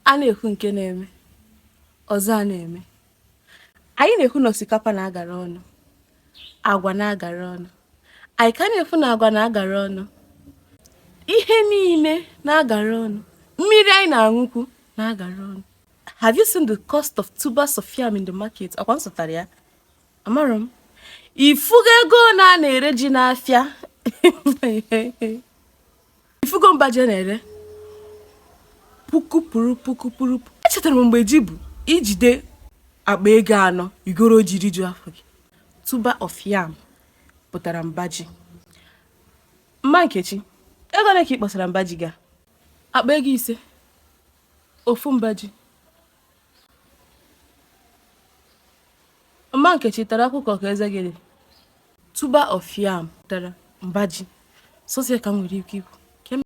A na-ekwu nke na-eme, ọzọ a na-eme. Anyị na-ekwu na osikapa na-agara ọnụ, agwa na-agara ọnụ. Anyị ka na-ekwu na agwa na-agara ọnụ. Ihe niile na-agara ọnụ. Mmiri anyị na-aṅụkwu na-agara ọnụ. Have you seen the cost of tubers of yam in the market? Ọkwa m zụtara ya. Amarọ m. Ị fụgo ego na a na-ere ji n'afịa? Ị fụgo mba ji a na-ere? Puku pụrụ puku pụrụ. Echetara m mgbe ji bụ i jide akpa ego anọ i goro ji rijuo afọ gị. Tuber of yam pụtara mba ji. Mma Nkechi, ego ole ka ị kpọsara mba ji gị a? Akpa ego ise. Ofu mba ji. Mma Nkechi tara akwụkwọ ka eze gị dị. Tuber of yam pụtara mba ji. Sọsọ ya ka m nwere ike ikwu.